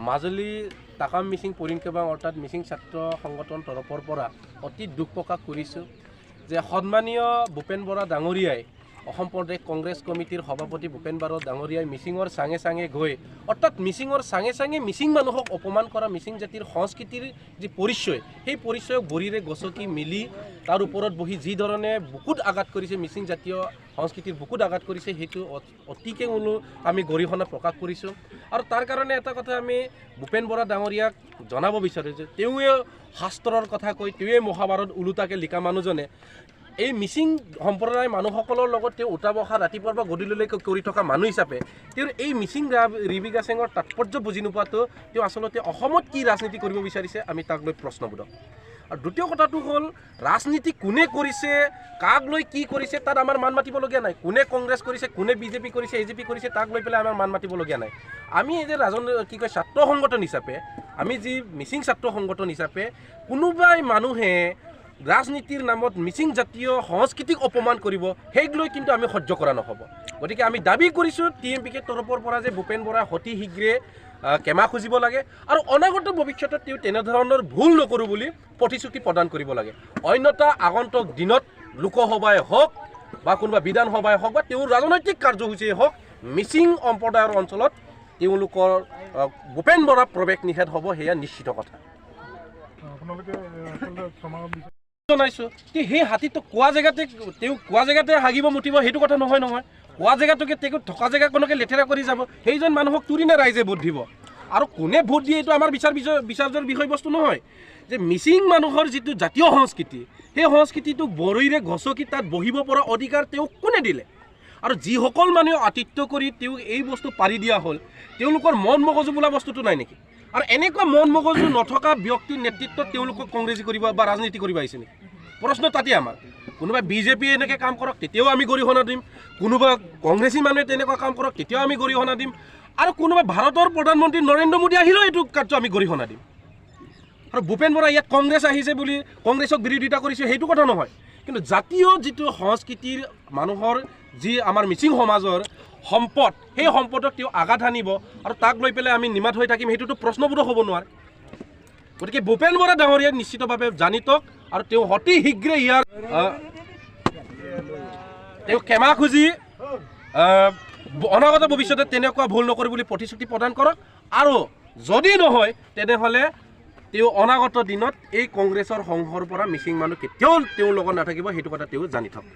মাজুলী টাকাম মিচিং পৰিণ কেবাং অৰ্থাৎ মিচিং ছাত্ৰ সংগঠন তৰফৰ পৰা অতি দুখ প্ৰকাশ কৰিছোঁ যে সন্মানীয় ভূপেন বৰা ডাঙৰীয়াই, অসম প্ৰদেশ কংগ্ৰেছ কমিটিৰ সভাপতি ভূপেন বৰা ডাঙৰীয়াই মিচিঙৰ চাঙে চাঙে গৈ, অৰ্থাৎ মিচিঙৰ চাঙে চাঙে মিচিং মানুহক অপমান কৰা, মিচিং জাতিৰ সংস্কৃতিৰ যি পৰিচয়, সেই পৰিচয়ক ভৰিৰে গছকি মিলি তাৰ ওপৰত বহি যি ধৰণে বুকুত আঘাত কৰিছে, মিচিং জাতীয় সংস্কৃতিৰ বুকুত আঘাত কৰিছে, সেইটো অতিকে বোলো আমি গৰিহণা প্ৰকাশ কৰিছোঁ। আৰু তাৰ কাৰণে এটা কথা আমি ভূপেন বৰা ডাঙৰীয়াক জনাব বিচাৰোঁ যে তেওঁৱে শাস্ত্ৰৰ কথা কৈ, তেওঁৱে মহাভাৰত ওলোটাকৈ লিখা মানুহজনে এই মিচিং সম্প্ৰদায়ৰ মানুহসকলৰ লগত তেওঁ উঠা বসা ৰাতিপুৱাৰ পৰা গধূলিলৈকে কৰি থকা মানুহ হিচাপে তেওঁৰ এই মিচিং ৰিবি গাছেঙৰ তাৎপৰ্য বুজি নোপোৱাটো, তেওঁ আচলতে অসমত কি ৰাজনীতি কৰিব বিচাৰিছে আমি তাক লৈ প্ৰশ্নবোধক। আৰু দ্বিতীয় কথাটো হ'ল, ৰাজনীতি কোনে কৰিছে, কাক লৈ কি কৰিছে তাত আমাৰ মান মাতিবলগীয়া নাই। কোনে কংগ্ৰেছ কৰিছে, কোনে বিজেপি কৰিছে, এ জি পি কৰিছে, তাক লৈ পেলাই আমাৰ মান মাতিবলগীয়া নাই। আমি এই যে কি কয় ছাত্ৰ সংগঠন হিচাপে, আমি যি মিচিং ছাত্ৰ সংগঠন হিচাপে কোনোবাই মানুহে ৰাজনীতিৰ নামত মিচিং জাতীয় সংস্কৃতিক অপমান কৰিব, সেইক লৈ কিন্তু আমি সহ্য কৰা নহ'ব। গতিকে আমি দাবী কৰিছোঁ টি এম পি কে তৰফৰ পৰা যে ভূপেন বৰাই অতি শীঘ্ৰে ক্ষমা খুজিব লাগে আৰু অনাগত ভৱিষ্যতত তেওঁ তেনেধৰণৰ ভুল নকৰোঁ বুলি প্ৰতিশ্ৰুতি প্ৰদান কৰিব লাগে। অন্যথা আগন্তুক দিনত লোকসভাই হওক বা কোনোবা বিধানসভাই হওক বা তেওঁৰ ৰাজনৈতিক কাৰ্যসূচীয়ে হওক, মিচিং সম্প্ৰদায়ৰ অঞ্চলত তেওঁলোকৰ ভূপেন বৰা প্ৰৱেশ নিষেধ হ'ব, সেয়া নিশ্চিত কথা। জনাইছোঁ কি সেই হাতীটো কোৱা জেগাতে তেওঁ কোৱা জেগাতে হাগিব মুতিব সেইটো কথা নহয়, নহয় কোৱা জেগাটোকে তেওঁ থকা জেগাখনকে লেতেৰা কৰি যাব, সেইজন মানুহক তুৰিনে ৰাইজে ভোট দিব। আৰু কোনে ভোট দিয়ে এইটো আমাৰ বিচাৰ্যৰ বিষয়বস্তু নহয়। যে মিচিং মানুহৰ যিটো জাতীয় সংস্কৃতি, সেই সংস্কৃতিটোক বৰৈৰে গছকি তাত বহিব পৰা অধিকাৰ তেওঁক কোনে দিলে? আৰু যিসকল মানুহে আতিথ্য কৰি তেওঁক এই বস্তু পাৰি দিয়া হ'ল, তেওঁলোকৰ মন মগজু বোলা বস্তুটো নাই নেকি? আৰু এনেকুৱা মন মগজু নথকা ব্যক্তিৰ নেতৃত্বত তেওঁলোকক কংগ্ৰেছী কৰিব বা ৰাজনীতি কৰিব আহিছে নেকি? প্ৰশ্ন তাতে আমাৰ। কোনোবা বিজেপিয়ে এনেকৈ কাম কৰক তেতিয়াও আমি গৰিহণা দিম, কোনোবা কংগ্ৰেছী মানুহে তেনেকুৱা কাম কৰক তেতিয়াও আমি গৰিহণা দিম, আৰু কোনোবা ভাৰতৰ প্ৰধানমন্ত্ৰী নৰেন্দ্ৰ মোদী আহিলেও এইটো কাৰ্য আমি গৰিহণা দিম। আৰু ভূপেন বৰা ইয়াত কংগ্ৰেছ আহিছে বুলি কংগ্ৰেছক বিৰোধিতা কৰিছোঁ সেইটো কথা নহয়, কিন্তু জাতীয় যিটো সংস্কৃতিৰ মানুহৰ যি আমাৰ মিচিং সমাজৰ সম্পদ, সেই সম্পদক তেওঁ আঘাত হানিব আৰু তাক লৈ পেলাই আমি নিমাত হৈ থাকিম সেইটোতো প্ৰশ্নবোধক হ'ব নোৱাৰে। গতিকে ভূপেন বৰা ডাঙৰীয়াই নিশ্চিতভাৱে জানি থওক আৰু তেওঁ অতি শীঘ্ৰে ইয়াৰ তেওঁ ক্ষমা খুজি অনাগত ভৱিষ্যতে তেনেকুৱা ভুল নকৰে বুলি প্ৰতিশ্ৰুতি প্ৰদান কৰক। আৰু যদি নহয় তেনেহ'লে তেওঁ অনাগত দিনত এই কংগ্ৰেছৰ সংঘৰ পৰা মিচিং মানুহ কেতিয়াও তেওঁৰ লগত নাথাকিব, সেইটো কথা তেওঁ জানি থওক।